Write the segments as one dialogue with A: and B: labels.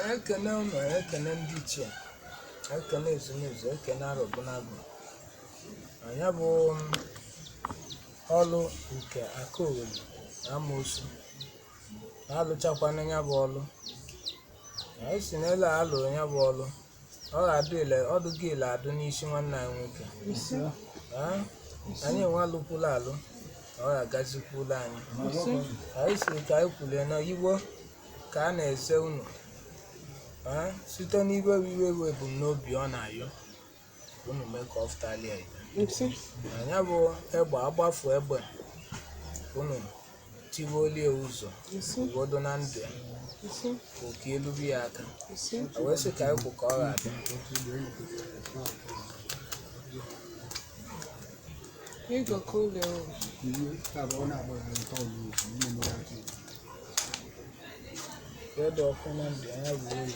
A: Anyị ekene unu, anyị ekene ndị ichie, anyị ekene ezumezu, ekene arọbụnagụ. Anyị bụ ọlụ nke Akaogheli na amoosu na-alụchakwana ya bụ ọlụ. Anyị si n'elu a alụrụ ya bụ ọlụ, ọ ga-adụ ile ọdụgo ile adụ n'isi nwanne anyị nwoke. Ee, anyị enwe alụkwula alụ na ọ ga-agazikwula anyị. Anyị siri ka anyị kwulie na igbo ka a na-eze unu. Ee, site n'iwe iwe iwe ebumnobi ọ na-ayọ unu mee ka ọ fụtalịa ile. Anya bụ egbe agbafu egbe unu tiwolie ụzọ ugodo na ndụ ya oke elubi ya aka. A wee sị ka anyị kwụ ka ọ ga-adị.
B: Ịgọkọ ụlọ.
A: Kedu ọkụ na ndụ ya bụ oyi.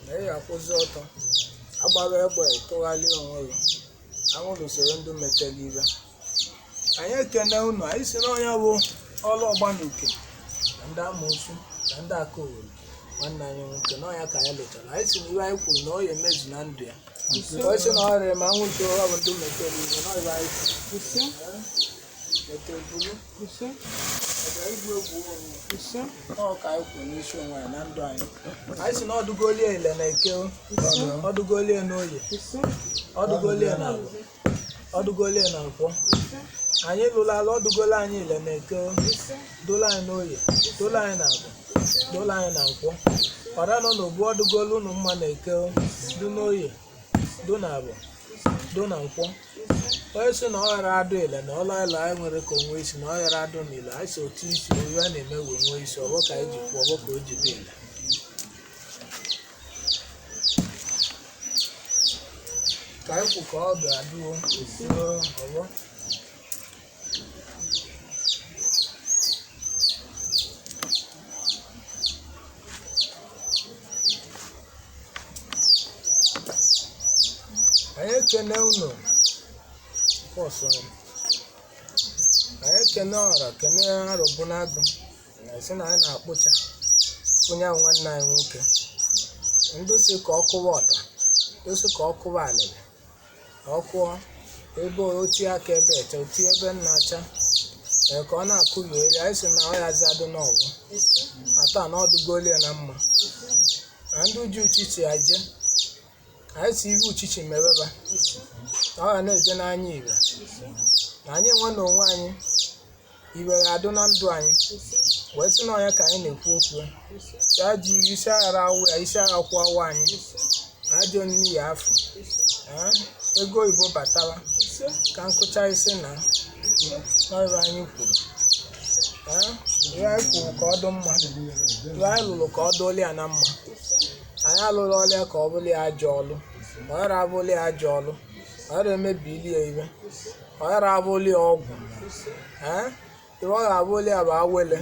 A: Na ị ga-akwụzi ọtọ agbara egbe tụgharịa onwe gị anwụrụ soro ndụ metela ibe. Anyị ekene unu. Anyị si n'ọnya bụ ọlụ ọgbanuke na ndị amoosu na ndị Akaogheli nwanne anyị nwoke n'ọnya ka anyị lụchara. Anyị si na iwe anyị kwuru na ọ ya emezu na ndụ ya. Ọ sị na ọ rịrị ma anwụ soro ọ bụ ndụ metela ibe na ọyịba anyị kwuru. Mete buru ọbịa igbu egwu onwe ọ ka anyị kwuru n'isi onwe anyị na ndụ anyị. Anyị si na ọdụgolie ile na eke, ọdụgolie na oye, ọdụgolie na agwa, ọdụgolie na nkwọ. Anyị lụrụ alụ ọdụgolo anyị ile na eke, dolo anyị n'oye, dolo anyị na agwa, dolo anyị na nkwọ. Ọra nọ n'obu ọdụgolo unu mma na eke, du n'oye, du na agwa, du na nkwọ. Onye sị na ọ ghara adụ ile na ọla ile anyị nwere ka onwe isi na ọ ghara adụ na ile anyị si otu isi oyi a na-eme wee nwee isi ọgbọ ka anyị ji kwuo ọgbọ ka o ji dị ile. Ka anyị kwu ka ọ ga-adụo ọgbọ. Anyị ekene unu pọsụ. Anyị ekene ọra, kene arọbụnagụ na sị na anyị na-akpụcha onye ahụ nwanne anyị nwoke. Ndị si ka ọ kụwa ọta, ndị si ka ọ kụwa alịlị, ọ kụọ ebe otie aka ebe eche otie ebe nna acha ee ka ọ na-akụgheri. Anyị sị na ọ ya zadụ n'ọgwụ ata na ọdụgolie na mma na ndị ji uchichi aje. Anyị si ibe uchichi meweba na ọ ga na-eje n'anya ibe na anyị enwe na onwe anyị iwe ga-adụ na ndụ anyị wee sị na ọnya ka anyị na-ekwu okwu ya ji isi aghara awụ ya isi agha kwụ awụ anyị ajọ nni ya afọ. Ee, ego oyibo batara ka nkụcha isi na ọrụ anyị kwuru. Ee, ihe anyị kwuru ka ọ dị mma, ihe anyị lụrụ ka ọ dụọla ya na mma. Anyị alụrụ ọlịa ka ọ bụla ya ajọ ọlụ, ọ ghara abụla ya ajọ ọlụ, ọ ghara emebili ya iwe, ọ ghara abụla ya ọgwụ. Ee, iwe ọ ga-abụla ya bụ awele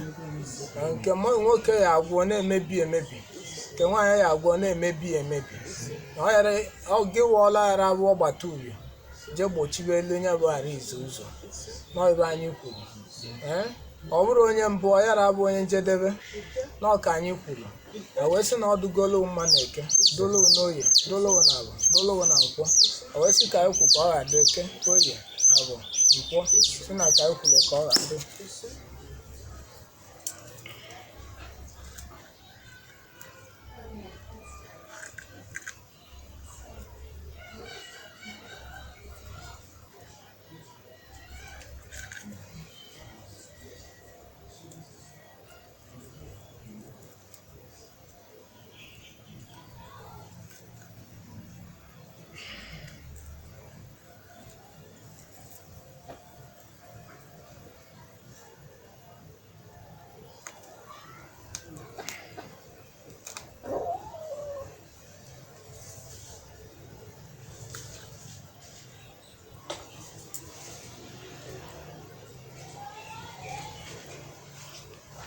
A: na nke nwoke ya agwụ na-emebi emebi. Nke nwaanyị ya agwọ na-emebi ya emebi na ọ ghara ọ gị wụọla ghara abụ ọgbata uhie jee gbochibe elu onye bụ ghara izu ụzọ n'ọbụ anyị kwuru. Ee, ọ bụrụ onye mbụ, ọ yara abụ onye njedebe n'ọka anyị kwuru. E wee sị na ọ dụgolo mma na eke, dolo n'oye, dolo na abụ, dolo na nkwọ. E wee sị ka anyị kwu ka ọ ghado eke, oye, abụ, nkwọ, sị na ka anyị kwuru ka ọ ghado.